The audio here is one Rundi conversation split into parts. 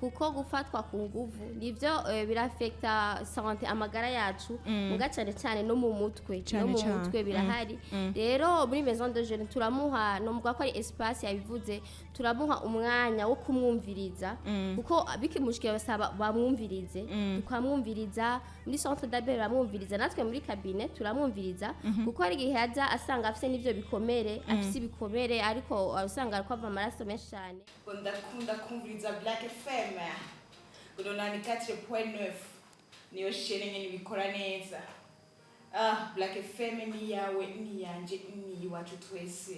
Kuko gufatwa ku nguvu nivyo birafekta santé, amagara yacu, muga cyane cyane no mu mutwe. Cane No mu cane. mutwe birahari. Rero muri maison de jeunes turamuha, nomuga ko ari espace yabivuze, turamuha umwanya wo kumwumviriza, kuko bikimushikira basaba bamwumvirize, tukamwumviriza. Muri centre d'appel baramwumviriza, natwe muri cabinet turamwumviriza, kuko hari igihe aza asanga afise n'ivyo bikomere, afise ibikomere, ariko usanga ariko ava amaraso menshi cyane. Ngo ndakunda kumviriza Black FM ngo 94.9, niyo chaîne nyene ibikora neza. Ah, Black FM ni yawe, ni yanje, ni iwacu twese.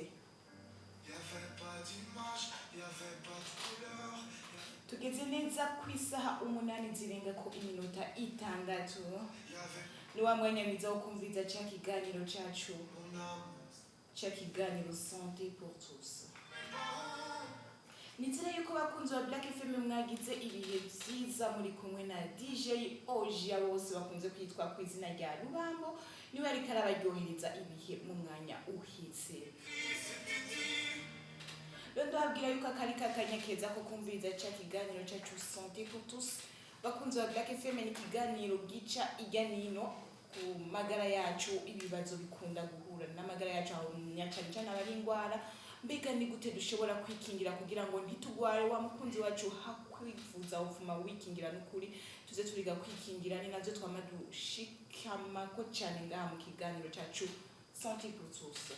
Y'avait pas d'image, y'avait pas de couleur. Tugeze neza ku isaha 8 zirenga ko iminota 6. Ni wa mwanya mwiza wo kumviriza ca kiganiro cacu, ca kiganiro Santé pour tous. Nizere yuko bakunzi ba Black FM mwagize ibihe vyiza. Muri kumwe na DJ Oji, abo bose bakunze kwitwa ku izina rya Rubambo, niwe ariko arabaryohereza ibihe mu mwanya uhitse. Rero ndababwira yuko akari kakanya keza ko kumviriza ca kiganiro cacu Santé pour tous. Bakunzi ba Black FM, ni ikiganiro gica ijya nino ku magara yacu, ibibazo bikunda guhura n'amagara yacu, aho cyane cyane aba ari indwara. Mbega ni gute dushobora kwikingira kugira ngo ntitugware? Wa mukunzi wacu, hakwivuza uvuma wikingira. N'ukuri tuze turiga kwikingira, ni navyo twama dushikamako cyane ngaha mu kiganiro cacu Santé pour tous.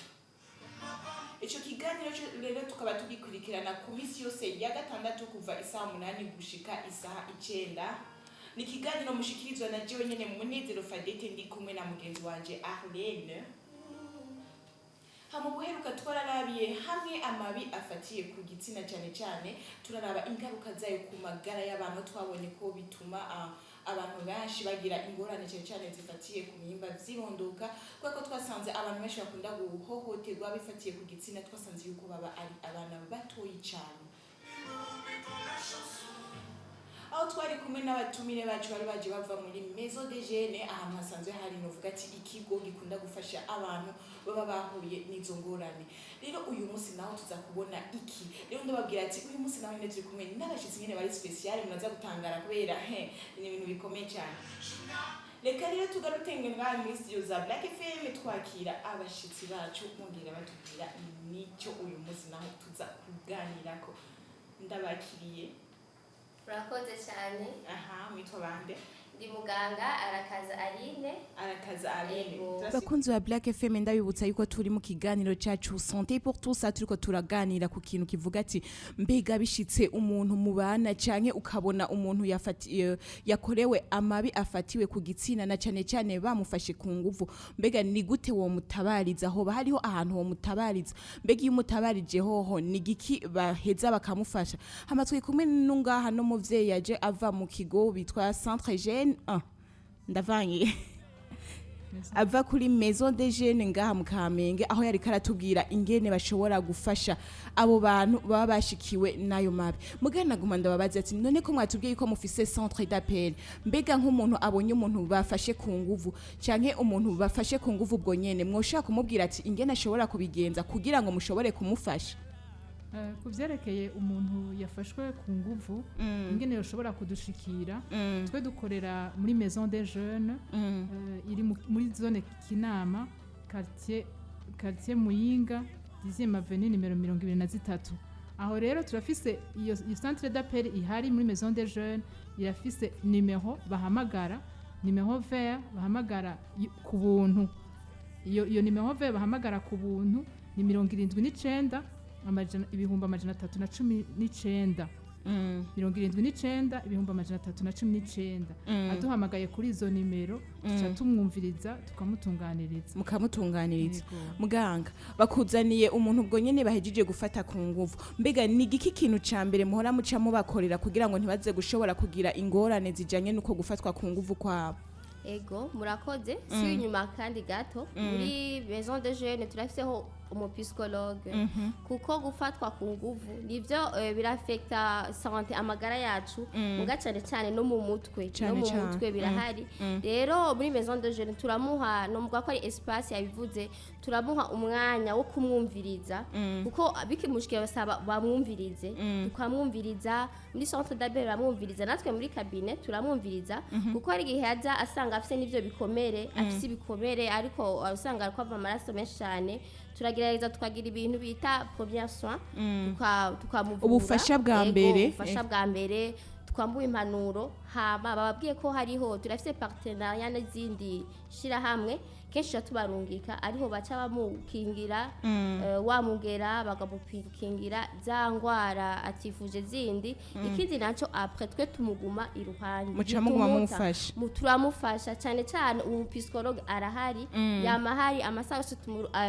Ico kiganiro rero tukaba tugikurikirana ku minsi yose ya gatandatu kuva isaha 8 gushika isaha 9. Ni ikiganiro mushikirizwa na jewe nyene Munezero Fadete, ndi kumwe na mugenzi wanje Arlene. Hama ubuheruka twararabiye hamwe amabi afatiye ku gitsina, cyane cyane turaraba ingaruka zayo ku magara y'abantu. Twabonye ko bituma abantu benshi bagira ingorane, cyane cyane zifatiye ku bihimba vy'irondoka, kubera ko twasanze abantu benshi bakunda guhohoterwa bifatiye ku gitsina, twasanze yuko baba ari abana batoyi cyane. Aho twari kumwe n'abatumire bacu bari baje bava muri Maison de Jeunes, ahantu hasanzwe hari, novuga ati, ikigo gikunda gufasha abantu baba bahuye n'izo ngorane. Rero uyu munsi naho tuza kubona iki? Rero ndababwira ati uyu munsi naho nyine turi kumwe n'abashitsi nyine bari spécial, munaza gutangara kubera he ni ibintu bikomeye cyane. Reka rero tugarute ngaha muri studio za Black FM, twakira abashitsi bacu, bongera batubwira n'icyo uyu munsi naho tuza kuganirako. Ndabakiriye. Urakoze cyane. Aha, mwitwa bande? Ndi muganga Arakaza Aline. Arakaza Aline. Yego. Bakunzi ba Black FM, ndabibutsa yuko turi mu kiganiro cyacu Santé pour tous, turiko turaganira ku kintu kivuga ati mbega bishitse umuntu mubana canke ukabona umuntu yakorewe amabi afatiwe ku gitsina, na cane cane bamufashe ku nguvu, mbega ni gute wo mutabariza? Hoba hariho ahantu wo mutabariza? Mbega iyo umutabarije hoho ni giki baheza bakamufasha? Hama turi kumwe n'ungaha n'umuvyeyi yaje ava mu kigo bitwa Centre Jeune, ah, ndavangiye, ava kuri Maison des Jeunes ngaha mu Kamenge, aho yari karatubwira ingene bashobora gufasha abo bantu baba bashikiwe n'ayo mabi. Mugana naguma ndababaza ati none ko mwatubwiye ko mufise centre d'appel, mbega nk'umuntu abonye umuntu bafashe ku nguvu canke umuntu bafashe ku nguvu, ubwo nyene mwoshaka kumubwira ati ingene ashobora kubigenza kugira ngo mushobore kumufasha? Ku byerekeye umuntu yafashwe ku nguvu, ingene yoshobora kudushikira, twe dukorera muri Maison des Jeunes, iri muri zone Kinama, quartier Muyinga, 10e avenue, nimero 23. Aho rero turafise iyo centre d'appel ihari muri Maison des Jeunes, irafise nimero bahamagara, nimero vert bahamagara ku buntu. Iyo nimero vert bahamagara ku buntu ni 79 319, 79 319. Aduhamagaye kuri izo nimero, tuca tumwumviriza, tukamutunganiriza. Mukamutunganiriza. Yego. Muganga, bakuzaniye umuntu ubwo nyene bahejeje gufata ku nguvu, mbega ni igiki kintu ca mbere muhora muca mubakorera kugira ngo ntibaze gushobora kugira ingorane zijanye n'uko gufatwa ku nguvu kwabo? Ego, murakoze. Si inyuma kandi gato, muri Maison de Jeunes turafiseho Umupsychologue, kuko gufatwa ku nguvu nivyo birafekta santé, amagara yacu, muga cyane cyane no mu mutwe, Cane no mu cane. mutwe birahari. Rero muri maison de jeunes turamuha, no muga ko ari espace yabivuze, turamuha umwanya wo kumwumviriza, kuko bikimushikira basaba bamwumvirize, tukamwumviriza. Muri centre d'appel baramwumviriza, natwe muri cabinet turamwumviriza, kuko hari igihe aza asanga afise n'ivyo bikomere, afise ibikomere, ariko usanga ariko ava amaraso menshi cyane. Turagerageza tukagira ibintu bita premier soin, tukamuvura. Ubufasha bwa Ego, mbere. Ubufasha bwa mbere, tukamuha impanuro. Hama bababwiye ko hariho, turafise partenariat n'izindi shirahamwe, kenshi tuca tubarungika, ariho baca bamukingira wamugera, bakamukingira za ngwara atifuje zindi. Ikindi naco, après twe tumuguma iruhande. Muca muguma Ntitumuta. mumufasha. Turamufasha cyane cyane. Umu psychologue arahari, yama ahari amasaha yose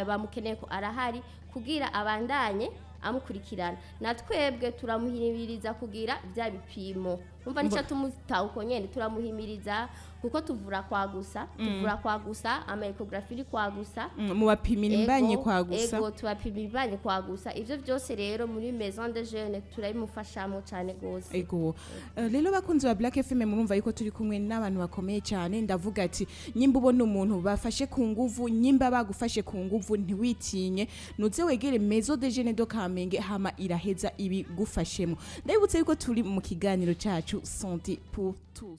bamukeneye ko arahari kugira abandanye amukurikirana. Na twebwe turamuhimiriza kugira bya bipimo. Umva, nicyo tumutaha uko nyene, turamuhimiriza kuko tuvura kwa gusa, tuvura kwa gusa, ama échographie iri kwa gusa. Mubapimira imbanyi Ego, kwa gusa. Ego, tubapima imbanyi kwa gusa. Ivyo byose rero muri maison de jeunes turabimufashamo cyane gose. Ego. Rero bakunzi ba Black FM, murumva yuko turi kumwe n'abantu bakomeye cyane. Ndavuga ati nyimba ubona umuntu bafashe ku nguvu, nyimba bagufashe ku nguvu, ntiwitinye, nuze wegere Maison de Jeunes de Kamenge, hama iraheza ibigufashemo. Ndabibutse yuko turi mu kiganiro cacu Santé pour tous.